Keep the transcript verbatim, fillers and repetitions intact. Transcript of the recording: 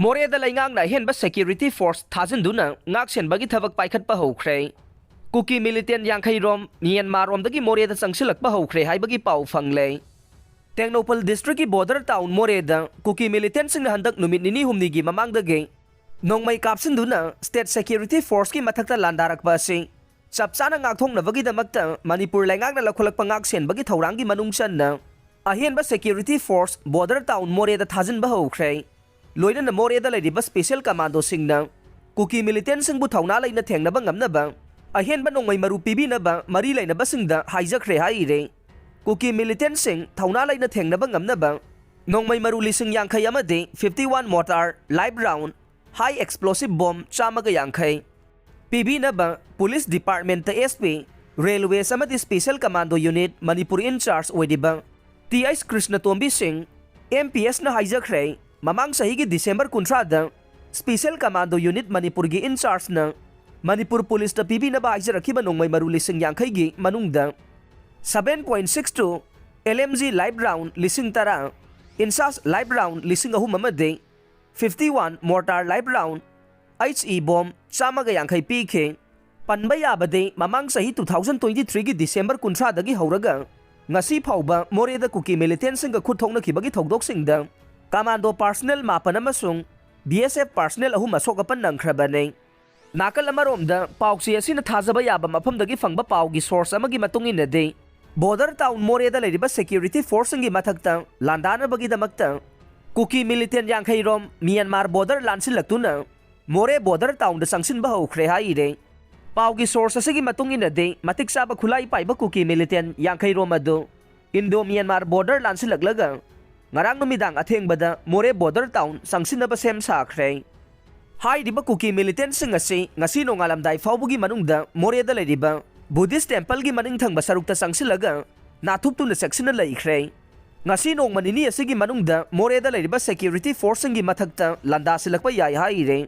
ꯃꯣꯔꯦꯗ ꯂꯩꯉꯥꯛꯅ ꯑꯍꯦꯟꯕ security force ꯊꯥꯖꯤꯟꯗꯨꯅ ꯉꯥꯛꯁꯦꯟꯕꯒꯤ ꯊꯕꯛ ꯄꯥꯏꯈꯠꯄ ꯍꯧꯈ꯭ꯔꯦ꯫ ꯀꯨꯀꯤ militant ꯌꯥꯡꯈꯩ ꯔꯣꯝ ꯃ꯭ꯌꯥꯟꯃꯥꯔ ꯔꯣꯝꯗꯒꯤ ꯃꯣꯔꯦꯗ ꯆꯪꯁꯤꯜꯂꯛꯄ ꯍꯧꯈ꯭ꯔꯦ ꯍꯥꯏꯕꯒꯤ ꯄꯥꯎ ꯐꯪꯂꯦ꯫ ꯇꯦꯡꯅꯧꯄꯜ district ꯀꯤ border town ꯃꯣꯔꯦꯗ ꯀꯨꯀꯤ militant ꯁꯤꯡꯅ ꯍꯟꯗꯛ ꯅꯨꯃꯤꯠ ꯅꯤꯅꯤ ꯍꯨꯝꯅꯤꯒꯤ ꯃꯃꯥꯡꯗꯒꯤ ꯅꯣꯡꯃꯩ ꯀꯥꯞꯁꯤꯟꯗꯨꯅ state security force ꯀꯤ ꯃꯊꯛꯇ ꯂꯥꯟꯗꯥꯔꯛꯄ ꯑꯁꯤ ꯆꯞ ꯆꯥꯅ ꯉꯥꯛꯊꯣꯛꯅꯕꯒꯤꯗꯃꯛꯇ ꯃꯅꯤꯄꯨꯔ ꯂꯩꯉꯥꯛꯅ ꯂꯧꯈꯠꯂꯛꯄ ꯉꯥꯛꯁꯦꯟꯕꯒꯤ ꯊꯧꯔꯥꯡꯒꯤ ꯃꯅꯨꯡ ꯆꯟꯅ ꯑꯍꯦꯟꯕ security force border town ꯃꯣꯔꯦꯗ ꯊꯥꯖꯤꯟꯕ ꯍꯧꯈ꯭ꯔꯦ꯫ ꯂꯣꯏꯅꯅ ꯃꯣꯔꯦꯗ ꯂꯩꯔꯤꯕ special commando ꯁꯤꯡꯅ ꯀꯨꯀꯤ militant ꯁꯤꯡꯕꯨ ꯊꯧꯅꯥ ꯂꯩꯅ ꯊꯦꯡꯅꯕ ꯉꯝꯅꯕ ꯑꯍꯦꯟꯕ ꯅꯣꯡꯃꯩ ꯃꯔꯨ ꯄꯤꯕꯤꯅꯕ ꯃꯔꯤ ꯂꯩꯅꯕꯁꯤꯡꯗ ꯍꯥꯏꯖꯈ꯭ꯔꯦ ꯍꯥꯏꯔꯦ꯫ ꯀꯨꯀꯤ militant ꯁꯤꯡ ꯊꯧꯅꯥ ꯂꯩꯅ ꯊꯦꯡꯅꯕ ꯉꯝꯅꯕ ꯅꯣꯡꯃꯩ ꯃꯔꯨ ꯂꯤꯁꯤꯡ ꯌꯥꯡꯈꯩ ꯑꯃꯗꯤ fifty one mortar, live round, high explosive bomb ꯆꯥꯝꯃꯒ ꯌꯥꯡꯈꯩ ꯄꯤꯕꯤꯅꯕ police department ꯇ SP, railways ꯑꯃꯗꯤ special commando unit Manipur in charge ꯑꯣꯏꯔꯤꯕ ꯇꯤ ꯑꯩꯆ ꯀ꯭ꯔꯤꯁꯅꯇꯣꯝꯕꯤ ꯁꯤꯡ, M P S ꯅ ꯍꯥꯏꯖꯈ꯭ꯔꯦ꯫ ꯃꯃꯥꯡ ꯆꯍꯤꯒꯤ December ꯀꯨꯟꯊ꯭ꯔꯥꯗ special commando unit ꯃꯅꯤꯄꯨꯔꯒꯤ in charge ꯅ ꯃꯅꯤꯄꯨꯔ police ꯇ ꯄꯤꯕꯤꯅꯕ ꯍꯥꯏꯖꯔꯛꯈꯤꯕ ꯅꯣꯡꯃꯩ ꯃꯔꯨ ꯂꯤꯁꯤꯡ ꯌꯥꯡꯈꯩꯒꯤ ꯃꯅꯨꯡꯗ seven point six two L M G live round ꯂꯤꯁꯤꯡ ꯇꯔꯥ, INSAS live round ꯂꯤꯁꯤꯡ ꯑꯍꯨꯝ ꯑꯃꯗꯤ fifty one mortar, live round, H E bomb ꯆꯥꯝꯃꯒ ꯌꯥꯡꯈꯩ ꯄꯤꯈꯤ꯫ ꯄꯟꯕ ꯌꯥꯕꯗꯤ, ꯃꯃꯥꯡ ꯆꯍꯤ two thousand twenty three ꯒꯤ December ꯀꯨꯟꯊ꯭ꯔꯥꯗꯒꯤ ꯍꯧꯔꯒ ꯉꯁꯤ ꯐꯥꯎꯕ ꯃꯣꯔꯦꯗ ꯀꯨꯀꯤ militant ꯁꯤꯡꯒ ꯈꯨꯠ ꯊꯣꯛꯅꯈꯤꯕꯒꯤ ꯊꯧꯗꯣꯛꯁꯤꯡꯗ commando personnel ꯃꯥꯄꯟ ꯑꯃꯁꯨꯡ B S F personnel ꯑꯍꯨꯝ ꯑꯁꯣꯛ ꯑꯄꯟ ꯅꯪꯈ꯭ꯔꯕꯅꯤ꯫ ꯅꯥꯀꯜ ꯑꯃꯔꯣꯝꯗ, ꯄꯥꯎꯆꯦ ꯑꯁꯤꯅ ꯊꯥꯖꯕ ꯌꯥꯕ ꯃꯐꯝꯗꯒꯤ ꯐꯪꯕ ꯄꯥꯎꯒꯤ source ꯑꯃꯒꯤ ꯃꯇꯨꯡ ꯏꯟꯅꯗꯤ, border town ꯃꯣꯔꯦꯗ ꯂꯩꯔꯤꯕ security force ꯁꯤꯡꯒꯤ ꯃꯊꯛꯇ ꯂꯥꯟꯗꯥꯅꯕꯒꯤꯗꯃꯛꯇ ꯀꯨꯀꯤ militant ꯌꯥꯡꯈꯩ ꯔꯣꯝ ꯃ꯭ꯌꯥꯟꯃꯥꯔ border ꯂꯥꯟꯁꯤꯜꯂꯛꯇꯨꯅ ꯃꯣꯔꯦ border town ꯗ ꯆꯪꯁꯤꯟꯕ ꯍꯧꯈ꯭ꯔꯦ ꯍꯥꯏꯔꯦ꯫ ꯄꯥꯎꯒꯤ source ꯑꯁꯤꯒꯤ ꯃꯇꯨꯡ ꯏꯟꯅꯗꯤ, ꯃꯇꯤꯛ ꯆꯥꯕ ꯈꯨꯠꯂꯥꯏ ꯄꯥꯏꯕ ꯀꯨꯀꯤ militant ꯌꯥꯡꯈꯩ ꯔꯣꯝ ꯑꯗꯨ Indo Myanmar border ꯂꯥꯟꯁꯤꯜꯂꯛꯂꯒ ꯉꯔꯥꯡ ꯅꯨꯃꯤꯗꯥꯡ ꯑꯊꯦꯡꯕꯗ ꯃꯣꯔꯦ border town ꯆꯪꯁꯤꯟꯅꯕ ꯁꯦꯝ ꯁꯥꯈ꯭ꯔꯦ꯫ ꯍꯥꯏꯔꯤꯕ ꯀꯨꯀꯤ militant ꯁꯤꯡ ꯑꯁꯤ ꯉꯁꯤ ꯅꯣꯡꯉꯥꯜꯂꯝꯗꯥꯏ ꯐꯥꯎꯕꯒꯤ ꯃꯅꯨꯡꯗ ꯃꯣꯔꯦꯗ ꯂꯩꯔꯤꯕ Buddhist temple ꯒꯤ ꯃꯅꯤꯡ ꯊꯪꯕ ꯁꯔꯨꯛꯇ ꯆꯪꯁꯤꯜꯂꯒ ꯅꯥꯊꯨꯞꯇꯨꯅ ꯆꯦꯛꯁꯤꯟꯅ ꯂꯩꯈ꯭ꯔꯦ꯫ ꯉꯁꯤ ꯅꯣꯡꯃ ꯅꯤꯅꯤ ꯑꯁꯤꯒꯤ ꯃꯅꯨꯡꯗ ꯃꯣꯔꯦꯗ ꯂꯩꯔꯤꯕ security force ꯁꯤꯡꯒꯤ ꯃꯊꯛꯇ ꯂꯥꯟꯗꯥꯁꯤꯜꯂꯛꯄ ꯌꯥꯏ ꯍꯥꯏꯔꯦ꯫